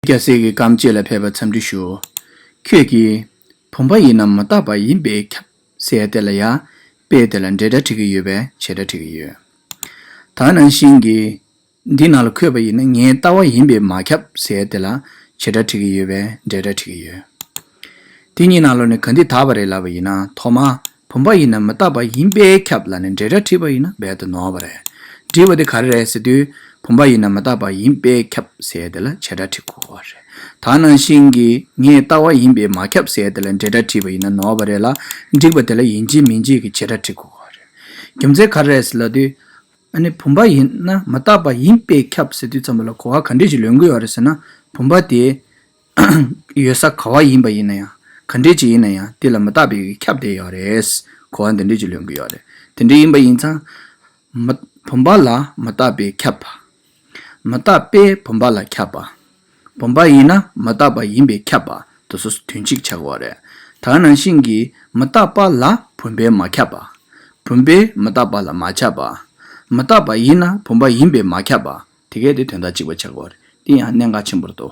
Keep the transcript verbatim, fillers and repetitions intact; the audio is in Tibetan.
སྐྱ་སེར་གྱི་སྐམ་བཅས་ལ་ཕལ་པ་འཚམས་འདྲི་ཞུ། ཁྱོད་ཀྱིས་བུམ་པ་ཡིན་ན་མི་རྟག་པ་ཡིན་པས་ཁྱབ་ཟེར་དེ་ལ་ཡང་དཔེ་དེ་ལ་འབྲེལ་སྒྲ་བྲིས་ཀྱི་ཡོད་པས་བྱེད་སྒྲ་བྲིས་ཀྱི་ཡོད། ད་ནང་བཞིན་གྱི་འདི་ནང་ལ་འཁོད་པ་ཡིན་ན་ངའི་ལྟ་བ་ཡིན་པས་མ་ཁྱབ་ཟེར་དེ་ལ་བྱེད་སྒྲ་བྲིས་ཀྱི་ཡོད་པས་འབྲེལ་སྒྲ་བྲིས་ཀྱི་ཡོད། དེ་གཉིས་ནང་ལོགས་ནས་ག་འདི་དག་པ་རེད་ལབ་པ་ཡིན་ན་ཐོག་མར་བུམ་པ་ཡིན་ན་མི་རྟག་པ་ཡིན་པས་ཁྱབ་ལབ་ནས་འབྲེལ་སྒྲ་བྲིས་པ་ཡིན་ན་རྦད་དེ་ནོར་བ་རེད། འགྲིག་པ་དེ་ག་རེ་རེད་ཟེར་དུས་བུམ་པ་ཡིན་ན་མི་རྟག་པ་ཡིན་པས་ཁྱབ་ཟེར་དེ་ལ་བྱེད་སྒྲ་བྲིས་དགོས་པ་རེད། ད་ནང་བཞིན་གྱི་ངའི་ལྟ་བ་ཡིན་པས་མ་ཁྱབ་ཟེར་དེ་ལ་འབྲེལ་སྒྲ་བྲིས་པ་ཡིན་ན་ནོར་བ་རེད་ལ། འགྲིག་པ་དེ་ལ་ཡིན་གཅིག་མིན་གཅིག་གི་བྱེད་སྒྲ་བྲིས་དགོས་པ་རེད། རྒྱུ་མཚན་ག་རེ་རེད་ཟེར་ལབ་དུས། ཨ་ནི་བུམ་པ་ཡིན་ན་མི་རྟག་པ་ཡིན་པས་ཁྱབ་ཟེར་དུས་ཙམ་པ་ལ་གོ་བ་ག་འདྲས་ཅིག་ལོན་གྱི་ཡོད་རེད་ཟེར་ན། བུམ་པ་དེ་ཡོད་ས་ག་བ་ཡིན་པ་ཡིན་ན་ཡང་ག་འདྲས་ཅིག་ཡིན་ན་ཡང་དེ་ལ་མི་རྟག་པའི་ཁྱབ་བསྡད་ཡོད་རེད། གོ་བ་འདི་འདྲས་ཅིག་ལོན་གྱི་ཡོད་རེད། དེ་འདྲས་ཡིན་པ་ཡིན་ཙང་། མི་བུམ་པ་ལ་མི་རྟག་པས་ཁྱབ་པ། མི་རྟག་པས་བུམ་པ་ལ་ཁྱབ་པ། བུམ་པ་ཡིན་ན་མི་རྟག་པ་ཡིན་པས་ཁྱབ་པ་དེ་ཚོ་དོན་གཅིག་ཆགས་ཀྱི་ཡོད་རེད། ད་ནང་བཞིན་གྱི་མི་རྟག་པ་ལ་བུམ་པས་མ་ཁྱབ་པ། བུམ་པས་མི་རྟག་པ་ལ་མ་ཁྱབ་པ། མི་རྟག་པ་ཡིན་ན་བུམ་པ་ཡིན་པས་མ་ཁྱབ་པ། དེ་གས་དེ་དོན་དག་གཅིག་པ་ཆགས་ཀྱི་ཡོད་རེད། དེ་ཡང་གནད་འགག་ཆེན་པོ་རེད་དོ།